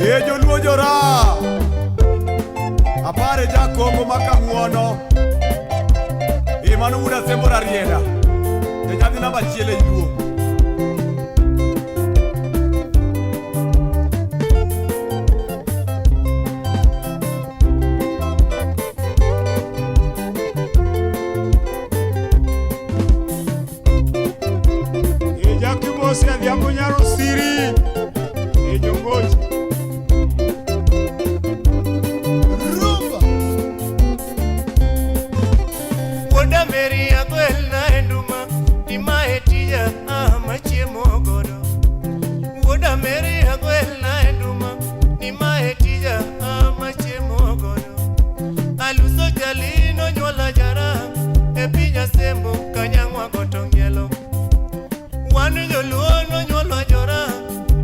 Ye joluo jora. Apare jakongo ma kawuono. E mano wuod Asembo Rarieda. Janyadhi namba achiel e Luo. E Jakimosi Adhiambo Nyarosiri. E Jongoji. Rumba. Wuoda Mary agwelna e nduma ni mae tija machiemo godo. Wuoda Mary agwelna e nduma ni mae tija machiemo godo. Aluso jali nonyuola jara e piny Asembo kanyang'wa goto ng'ielo. Wan joluo nonyuolwa jora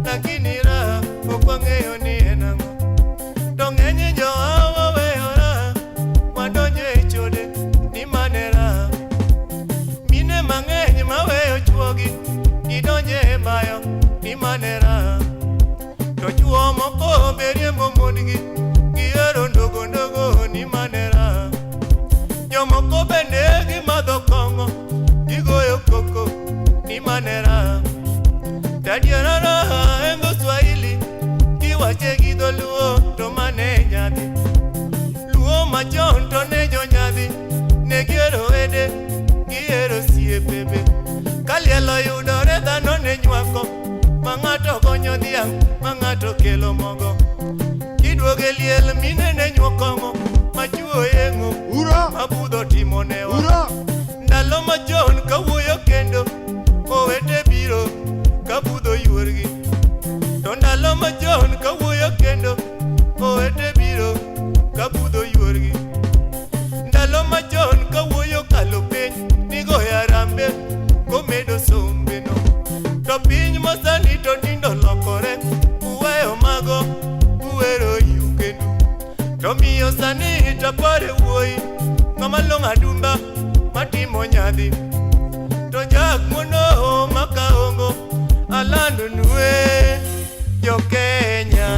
lakini raha ok wang'eyo ni en ang'o. To ng'eny jowa waweyo raha wadonjo e chode ni mane raha. Mine mang'eny maweyo chuogi gidonjo e bayo ni mane raha. To chuo moko be riembo mondgi gihero ndogo ndogo ni mane raha. Jomoko bende gimadho kong'o gigoyo koko ni mane raha. Tadiera raha en dho Swahili kiwache gi dholuo to mane nyadhi. Luo machon to ne jonyadhi ne gihero wede gihero osiepe be. Ka liel oyudore dhano ne nywako ma ng'ato gonyo dhiang' ma ng'ato kelo mogo. Kiduogo e liel mine ne nyuo kong'o ma chuo yeng'o Ura! ma budho timo newa. Ura! Ndalo machon kawuoyo kendo owete biro ka budho yuorgi. To ndalo machon kawuoyo kendo owete biro ka budho yuorgi. Ndalo machon kawuoyo kalo piny nigoyo arambe komedo sombe no. To piny masani to tindo lokore uweyo mago uwero iu kendu. To miyo sani tapare wuoyi ng'ama long'o adumba matimo nyadhi. To jak mono makaongo alando nue jo-Kenya.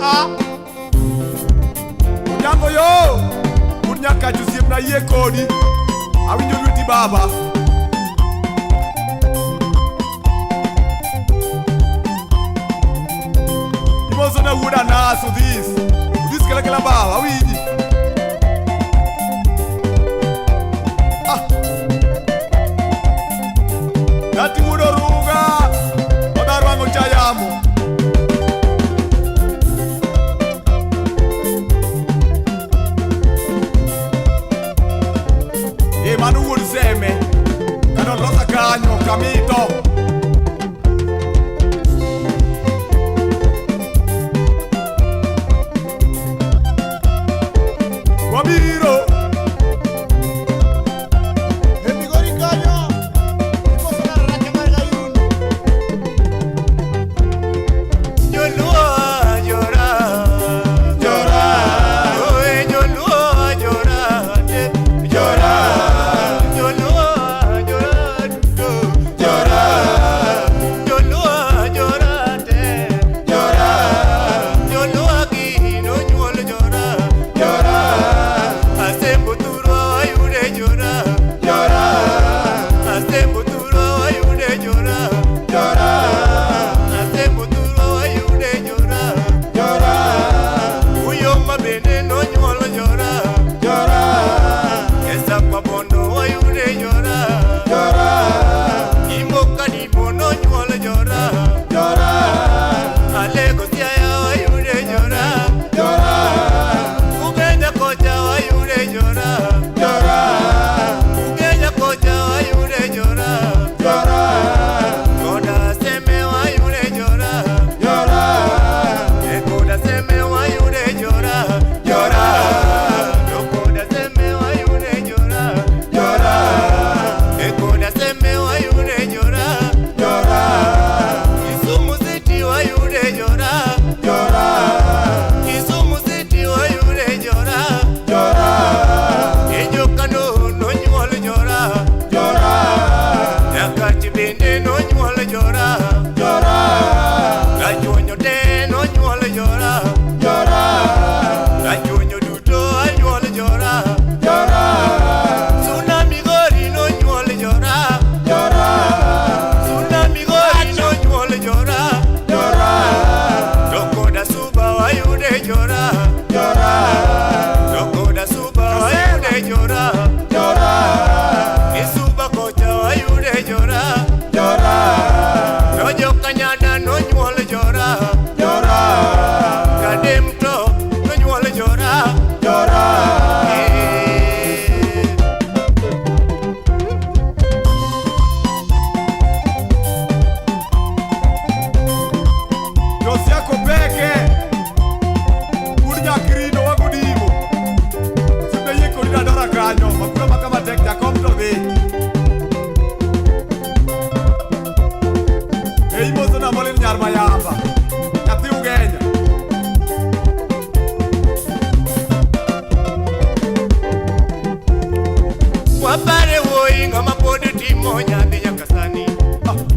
Ah! Onyango yo! Un nyakacha osiepna ayie kodi. Awinjo lweti baba. Imoso na wuod Anas Odhis. Odhis kela kela baba awinji. Ah. Nati wuod Oruga. Odar wang'o cha yamo. E mano wuod Seme. Kano losa kanyo kamito. Wabiro. E Migori kanyo. Imoso na rake mar Gayun. Joluo jora Jora. Oe joluo jora te Jora. Joluo jora duto Jora. bende jora. Jora. To jokanyada nonyuol jora. Jora. Kadem to nonyuol jora. Jora. Eh. Josia Kopeke. Un nyakrino wagodimo. Simbe yie kodi dandora kanyo. Makura maka matek jakom to dhi. E imoso na molin nyar mayamba. Nyathi Ugenya. Wapare wuoyi ng'ama pod timo nyadhi nyaka sani.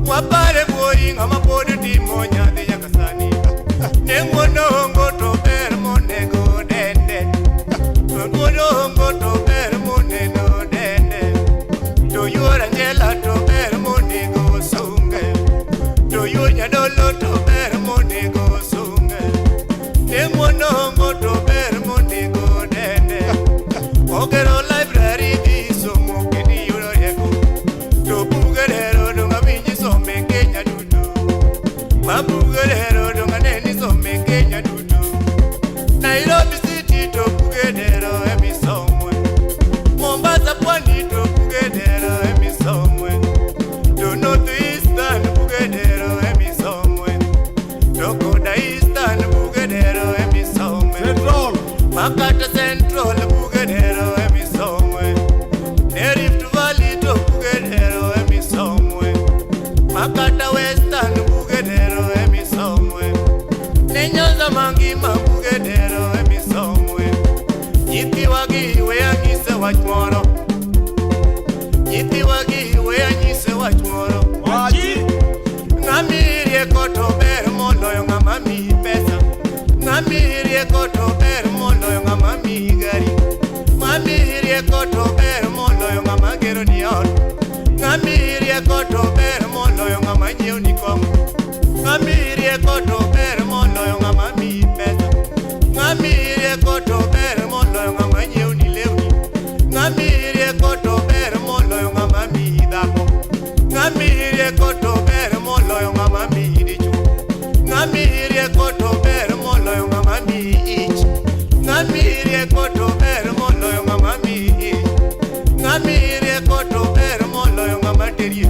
Wapare wuoyi ng'ama pod timo nyadhi nyaka sani. Ne ng'uono to ber monego dende. Ng'uono to ber monego dende. To yuor Angela to ber monego sunge. To yuor Nyadolo to ber monego sunge. Ne ng'uono to ber monego dende. Ogero library gi somo kendo iyudo rieko. To buge lero dong' awinji some Kenya duto. Ma buge lero dong' aneni some Kenya duto. Nairobi City to buge dero emisomwe. Mombasa pwani to buge dero emisomwe. To North Eastern buge dero emisomwe. To koda Eastern buge dero emisomwe. Central. Makata Central buge dero emisomwe. Ne Rift Valley to buge dero emisomwe. Makata Western buge dero emisomwe. Ne Nyanza mangima buge dero emisomwe. Nyithiwa gi we anyise wach moro. Nyithiwa gi we anyise wach moro. Wachi. Ng'ami rieko to ber moloyo ng'ama miyi pesa. Ng'ami rieko to ber moloyo ng'ama miyi gari. Ng'ami rieko to ber moloyo ng'ama gero ni ot. Ng'ami rieko to ber moloyo ng'ama nyiewo ni kong'o. Ng'ami rieko to ber moloyo ng'ama miyi pesa. Ng'ami rieko to ber moloyo ng'ama nyiewo ni lewni. Ng'ami rieko to ber moloyo ng'ama miyi dhako. Ng'ami rieko to ber moloyo ng'ama miyi dichuo. Ng'ami rieko to ber moloyo ng'ama miyi ich. Ng'ami rieko to ber moloyo ng'ama miyi ich. Ng'ami rieko to ber moloyo ng'ama teri e